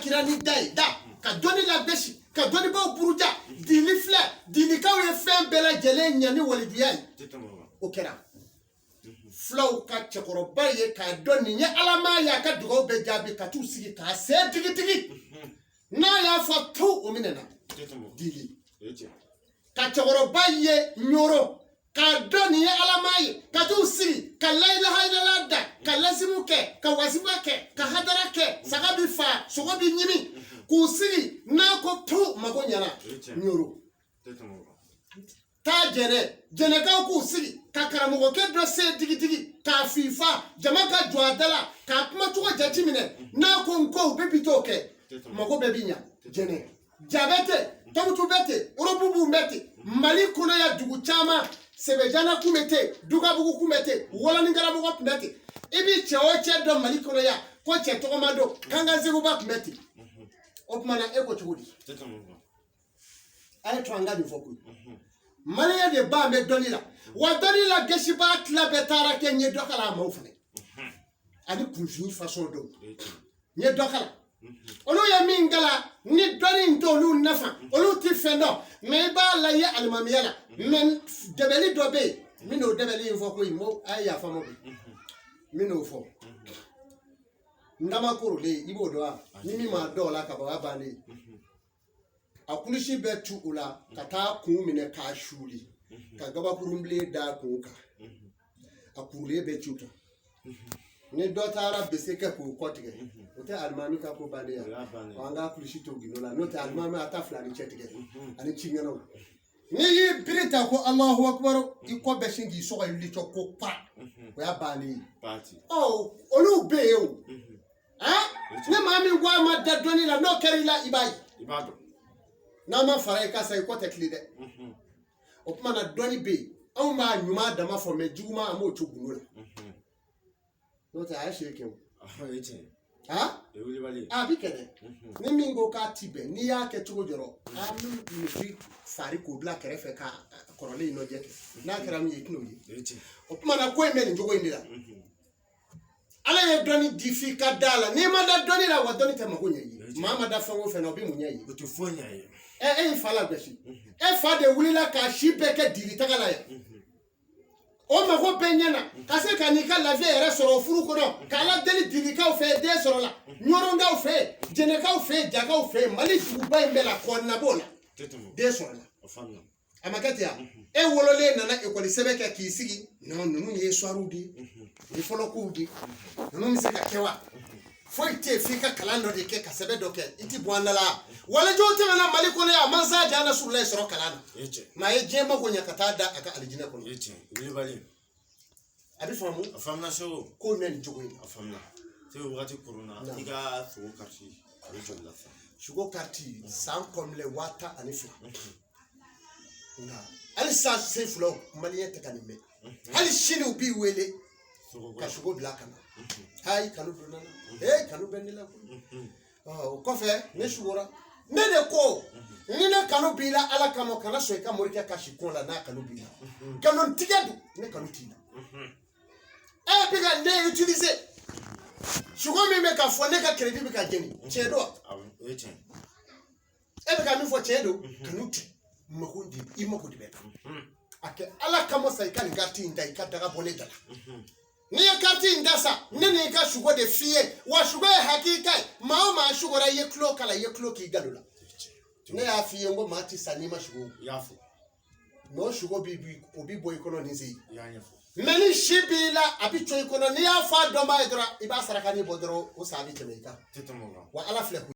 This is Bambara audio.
kira ni da ye da ka dɔnni lagosi, ka dɔnnibaaw buruja. Dili filɛ, dilikaw ye fɛn bɛɛ lajɛlen ɲɛ ni walijuya ye. O kɛra fulaw ka cɛkɔrɔba ye k'a dɔn nin ye Alama ye, a ka dugawu bɛɛ jaabi, ka t'u sigi k'a sen tigitigi. N'a y'a fɔ tu, o minɛna. Dili ka cɛkɔrɔba ye Ɲɔrɔ k'a dɔn nin ye Alama ye, ka t'u sigi ka layilaha da, ka lasimu kɛ, ka wasifa kɛ, ka hadara kɛ, saga bi fa, sogo bi ɲimi, k'u sigi. N'a ko tu, mago ɲɛna Ɲɔrɔ. Taa Jɛnɛ, Jɛnɛkaw k'u sigi ka karamɔgɔkɛ dɔ sen tigitigi k'a fifa, jama ka jɔ a da la k'a kumacogo jateminɛ. N'a ko n ko, u bɛ bi t'o kɛ, mago bɛɛ bi ɲa Jɛnɛ. Ja bɛ ten, Tɔmutu bɛ ten, Orobubu bɛ ten, Mali kɔnɔ yan dugu caman, Sɛbɛjana kun bɛ ten, Dugabugu kun bɛ ten, Wɔlɔni karamɔgɔ kun bɛ ten. I bi cɛ o cɛ dɔn Mali kɔnɔ yan ko cɛ tɔgɔma don, Kankan Seguba kun bɛ ten. O tuma na, e ko cogo di? A ye to an ka nin fɔ koyi. Maliyɛn de b'an bɛ dɔnni la wa, dɔnni la gɛsibaa tila bɛɛ taara kɛ n ye dɔ kala a maaw fana ani kunfin fasɔn dɔw n ye dɔ kala. Olu ye min kala ni dɔnni in t'olu nafa, olu ti fɛn dɔn. Mɛ i b'a la, i ye alimamiya la, mɛ dɛbɛli dɔ bɛ yen n bɛ n'o dɛbɛli in fɔ koyi. N ko a ye yafa ma bi, n bɛ n'o fɔ. N korolen, i b'o dɔn wa? Ni min m'a dɔn o la ka ban, o y'a bannen ye. A kulusi bɛ tu o la ka taa kun minɛ k'a suli ka gabakurunbilen da kun kan, a kurulen bɛ cu tan. Ni dɔ taara bese kɛ k'o kɔ tigɛ, o tɛ alimami ka ko bannen ye. An ka kulusi to gindo la, n'o tɛ alimami a ta fila ni cɛ tigɛ ani ciŋɛnɛw. N'i y'i biri ta ko Alahu akubaru, i kɔ bɛ sin k'i sɔgɔ i wuli cɔ ko pa, o y'a bannen ye. Ɔ, olu bɛ yen o. Ni maa min ko a ma da dɔnni la, n'o kɛra i la, i b'a ye n'a ma fara i kan sa, i kɔ tɛ tile dɛ. O tuma na, dɔnni bɛ yen, anw b'a ɲuman dama fɔ, mɛ juguman an b'o to gundo la, n'o tɛ a ye seere kɛ o. A bi kɛ dɛ. Ni min ko k'a ti bɛn, n'i y'a kɛ cogo jɔrɔ, an bɛ misi fari k'o bila kɛrɛfɛ ka kɔrɔlen in lajɛ kɛ, n'a kɛra min ye, i tɛn'o ye. O tuma na, ko in bɛ nin cogo in de la. Ala ye dɔnni di f'i ka da la. N'i ma da dɔnni la wa, dɔnni tɛ mako ɲɛ i ye. Maa ma da fɛn o fɛn na, o bɛ mun ɲɛ i ye? O tɛ foyi ɲɛ ye. Ɛ, e y'i fa lagosi, e fa de wulila k'a si bɛɛ kɛ dili taga la yan, o mako bɛɛ ɲɛna ka se ka n'i ka lafiya yɛrɛ sɔrɔ o furu kɔnɔ, k'Ala deli dilikaw fɛ, den sɔrɔ la Ɲɔrɔnkaw fɛ, Jɛnɛkaw fɛ, Jakaw fɛ, Mali duguba in bɛɛ la, kɔnina b'o la, den sɔrɔ la. A ma kɛ ten yan? E wololen nana ekɔli sɛbɛn kɛ k'i sigi. Non, ninnu ye soiriw de ye, ni fɔlɔ kow de, ninnu bɛ se ka kɛ wa? Foyi tɛ yen f'i ka kalan dɔ de kɛ ka sɛbɛn dɔ kɛ, i ti bɔ an da la. Walajɔw tɛmɛna Mali kɔnɔ yan, mansa jan na surula sɔrɔ kalan na, maa ye diɲɛ mako ɲɛ ka taa da a ka alijinɛ kɔnɔ. A bɛ faamu. A faamuna so. Ko mɛn nin cogo in. A faamuna se wagati koronna. I ka sogo kariti, a bɛ joli la sisan? Sogo kariti san kɔnbilɛ 12,000. Nka halisa se filaw, maliyɛn tɛ ka nin mɛn. Hali sini u b'i wele ka sogo bila ka na. Hayi, kanu donna na, ee, kanu bɛ ne la koyi. O kɔfɛ, ne sugora, ne de ko ni ne kanu b'i la Ala kama, kana sɔn i ka morikɛ ka si kɔn la. N'a kanu b'i la, nkalon tigɛ don, ne kanu t'i la. E bɛ ka ne utiliser. Sogo min bɛ ka fɔ ne ka crédit bɛ ka jeni, tiɲɛ don wa? E bɛ ka min fɔ, tiɲɛ don. Kanu tɛ mako de, i mako de bɛ kan. A kɛ Ala kama sa, i ka nin carte in da, i ka daga bɔ ne da la. N'i ye carte in da sa, ne n'i ka sugo de f'i ye wa, sugo ye hakika ye. Maa o maa sugora, i ye tulo kala, i ye tulo k'i galo la. Ne y'a f'i ye n ko maa ti sa n'i ma sugo. I y'a fɔ. Mɛ o sugo bi, o bi bɔ i kɔnɔ nin sen. I y'a ɲɛfɔ. Mɛ ni si b'i la, a bi co i kɔnɔ. N'i y'a fɔ a dɔnbaa ye dɔrɔn, i b'a saraka ni bɔ dɔrɔn, o sa bɛ tɛmɛ i kan. Tɛ tɛmɛ o kan. Wa Ala filɛ koyi.